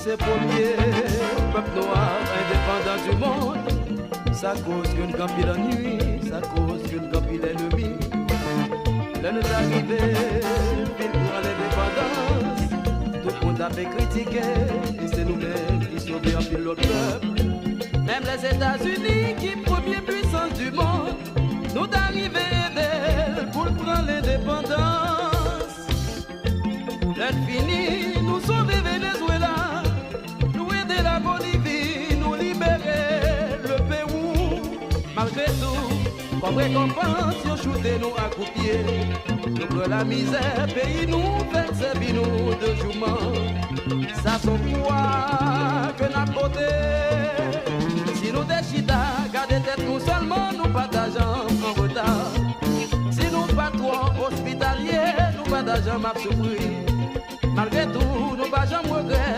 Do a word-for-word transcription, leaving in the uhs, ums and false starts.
Se premye pèp nwa endepandan di mond. Sa koz ke n gen anpil annui, sa koz ke n gen anpil ènmi. Lè nou ta rive vin pran lendepandans, tout moun ta pe kritike, e se nou menm ki sove anpil lòt pèp. Menm Lèzetazini ki premye pwisans di mond, nou ta rive ede l pou l pran lendepandans. Lè n fini, nou sove Venezwela, nou ede la Bolivi, nou libere le Pewou. Malgre tou, kòm rekonpans, yo choute nou ak kout pye. Nou pran lamizè, peyi nou fèk sèvi nou de jouman. Sa se yon kwa ke n ap pote. Si nou te chita, gade tèt nou sèlman, nou pa ta janm an reta. Si nou pa twò ospitalye, nou pa ta janm ap soufri. Malgre tou, nou pa janm regrèt